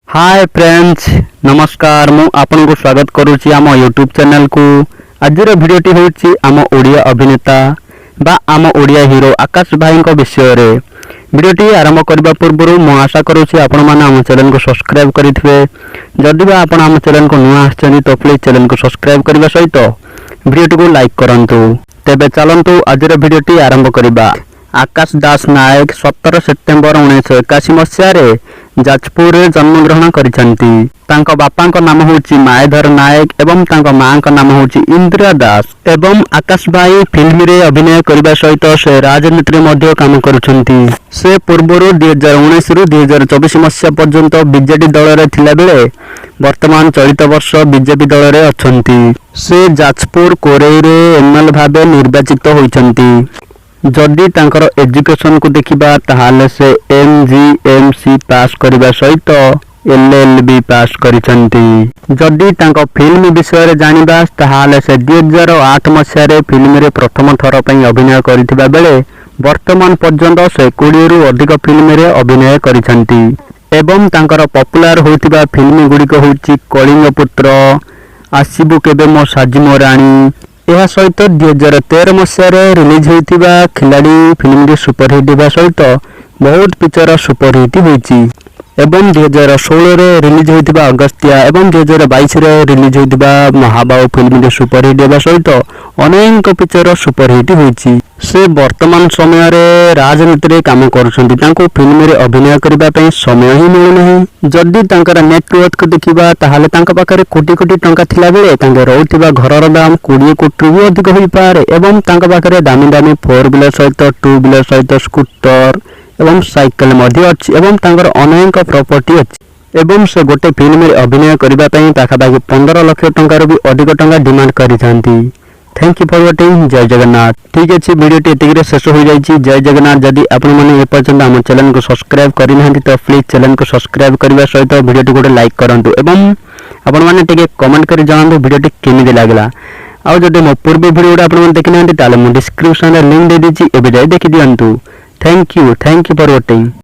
ହାଏ friends, ନମସ୍କାର। ମୁଁ ଆପଣଙ୍କୁ ସ୍ୱାଗତ କରୁଛି ଆମ ୟୁଟ୍ୟୁବ୍ ଚ୍ୟାନେଲକୁ। ଆଜିର ଭିଡ଼ିଓଟି ହେଉଛି ଆମ ଓଡ଼ିଆ ଅଭିନେତା ବା ଆମ ଓଡ଼ିଆ ହିରୋ ଆକାଶ ଭାଇଙ୍କ ବିଷୟରେ। ଭିଡ଼ିଓଟି ଆରମ୍ଭ କରିବା ପୂର୍ବରୁ ମୁଁ ଆଶା କରୁଛି ଆପଣମାନେ ଆମ ଚ୍ୟାନେଲକୁ ସବସ୍କ୍ରାଇବ୍ କରିଥିବେ। ଯଦି ବା ଆପଣ ଆମ ଚ୍ୟାନେଲକୁ ନୂଆ ଆସିଛନ୍ତି, ତ ପ୍ଲିଜ୍ ଚ୍ୟାନେଲକୁ ସବସ୍କ୍ରାଇବ୍ କରିବା ସହିତ ଭିଡ଼ିଓଟିକୁ ଲାଇକ୍ କରନ୍ତୁ। ତେବେ ଚାଲନ୍ତୁ, ଆଜିର ଭିଡ଼ିଓଟି ଆରମ୍ଭ କରିବା। ଆକାଶ ଦାସ ନାୟକ 17 ସେପ୍ଟେମ୍ବର 1981 ମସିହାରେ ଯାଜପୁରରେ ଜନ୍ମଗ୍ରହଣ କରିଛନ୍ତି। ତାଙ୍କ ବାପାଙ୍କ ନାମ ହେଉଛି ମାୟାଧର ନାୟକ ଏବଂ ତାଙ୍କ ମାଙ୍କ ନାମ ହେଉଛି ଇନ୍ଦିରା ଦାସ। ଏବଂ ଆକାଶ ଭାଇ ଫିଲ୍ମରେ ଅଭିନୟ କରିବା ସହିତ ସେ ରାଜନୀତିରେ ମଧ୍ୟ କାମ କରୁଛନ୍ତି। ସେ ପୂର୍ବରୁ 2019ରୁ 2024 ମସିହା ପର୍ଯ୍ୟନ୍ତ ବିଜେଡି ଦଳରେ ଥିଲାବେଳେ ବର୍ତ୍ତମାନ ଚଳିତ ବର୍ଷ ବିଜେପି ଦଳରେ ଅଛନ୍ତି। ସେ ଯାଜପୁର କୋରେଇରେ ଏମଏଲଏ ଭାବେ ନିର୍ବାଚିତ ହୋଇଛନ୍ତି। ଯଦି ତାଙ୍କର ଏଜୁକେସନକୁ ଦେଖିବା, ତାହେଲେ ସେ ଏମଜିଏମସି ପାସ୍ କରିବା ସହିତ ଏଲଏଲବି ପାସ୍ କରିଛନ୍ତି। ଯଦି ତାଙ୍କ ଫିଲ୍ମ ବିଷୟରେ ଜାଣିବା, ତାହେଲେ ସେ 2008 ମସିହାରେ ଫିଲ୍ମରେ ପ୍ରଥମ ଥର ପାଇଁ ଅଭିନୟ କରିଥିବା ବେଳେ ବର୍ତ୍ତମାନ ପର୍ଯ୍ୟନ୍ତ ସେ 20ରୁ ଅଧିକ ଫିଲ୍ମରେ ଅଭିନୟ କରିଛନ୍ତି। ଏବଂ ତାଙ୍କର ପପୁଲାର ହୋଇଥିବା ଫିଲ୍ମ ଗୁଡ଼ିକ ହେଉଛି କଳିଙ୍ଗ ପୁତ୍ର, ଆସିବୁ କେବେ ମୋ ସାଜିବୁ ରାଣୀ। ଏହା ସହିତ 2013 ମସିହାରେ ରିଲିଜ୍ ହୋଇଥିବା ଖିଲାଡ଼ି ଫିଲ୍ମଟି ସୁପରହିଟ୍ ହେବା ସହିତ ବହୁତ ପିକ୍ଚର ସୁପରହିଟ୍ ହୋଇଛି। ଏବଂ 2016ରେ ରିଲିଜ୍ ହୋଇଥିବା ଅଗସ୍ତ୍ୟା ଏବଂ 2022ରେ ରିଲିଜ୍ ହୋଇଥିବା ମହାବାହୁ ଫିଲ୍ମଟି ସୁପରହିଟ୍ ହେବା ସହିତ ଅନେକ ପିକ୍ଚର ସୁପରହିଟ୍ ହୋଇଛି। ସେ ବର୍ତ୍ତମାନ ସମୟରେ ରାଜନୀତିରେ କାମ କରୁଛନ୍ତି। ତାଙ୍କୁ ଫିଲ୍ମରେ ଅଭିନୟ କରିବା ପାଇଁ ସମୟ ହିଁ ମିଳୁନାହିଁ। ଯଦି ତାଙ୍କର ନେଟୱାର୍ଥକୁ ଦେଖିବା, ତାହେଲେ ତାଙ୍କ ପାଖରେ କୋଟି କୋଟି ଟଙ୍କା ଥିଲାବେଳେ ତାଙ୍କେ ରହୁଥିବା ଘରର ଦାମ 20 କୋଟିରୁ ବି ଅଧିକ ହୋଇପାରେ। ଏବଂ ତାଙ୍କ ପାଖରେ ଦାମୀ ଦାମୀ ଫୋର୍ ହ୍ୱିଲର ସହିତ ଟୁ ହ୍ୱିଲର ସହିତ ସ୍କୁଟର ଏବଂ ସାଇକେଲ ମଧ୍ୟ ଅଛି ଏବଂ ତାଙ୍କର ଅନେକ ପ୍ରପର୍ଟି ଅଛି। ଏବଂ ସେ ଗୋଟେ ଫିଲ୍ମରେ ଅଭିନୟ କରିବା ପାଇଁ ପାଖାପାଖି 15 ଲକ୍ଷ ଟଙ୍କାରୁ ବି ଅଧିକ ଟଙ୍କା ଡିମାଣ୍ଡ କରିଥାନ୍ତି। Thank you for watching. ଜୟ ଜଗନ୍ନାଥ। ଠିକ୍ ଅଛି, ଭିଡ଼ିଓଟି ଏତିକିରେ ଶେଷ ହୋଇଯାଇଛି। ଜୟ ଜଗନ୍ନାଥ। ଯଦି ଆପଣମାନେ ଏପର୍ଯ୍ୟନ୍ତ ଆମ ଚ୍ୟାନେଲକୁ ସବସ୍କ୍ରାଇବ୍ କରିନାହାନ୍ତି, ତ ପ୍ଲିଜ୍ ଚ୍ୟାନେଲକୁ ସବସ୍କ୍ରାଇବ୍ କରିବା ସହିତ ଭିଡ଼ିଓଟି ଗୋଟେ ଲାଇକ୍ କରନ୍ତୁ ଏବଂ ଆପଣମାନେ ଟିକେ କମେଣ୍ଟ କରି ଜଣାନ୍ତୁ ଭିଡ଼ିଓଟି କେମିତି ଲାଗିଲା। ଆଉ ଯଦି ମୋ ପୂର୍ବ ଭିଡ଼ିଓ ଗୁଡ଼ା ଆପଣମାନେ ଦେଖିନାହାନ୍ତି, ତାହେଲେ ମୁଁ ଡିସ୍କ୍ରିପ୍ସନରେ ଲିଙ୍କ୍ ଦେଇଦେଇଛି, ଏବେ ଯାଇ ଦେଖିଦିଅନ୍ତୁ। Thank you, thank you for watching.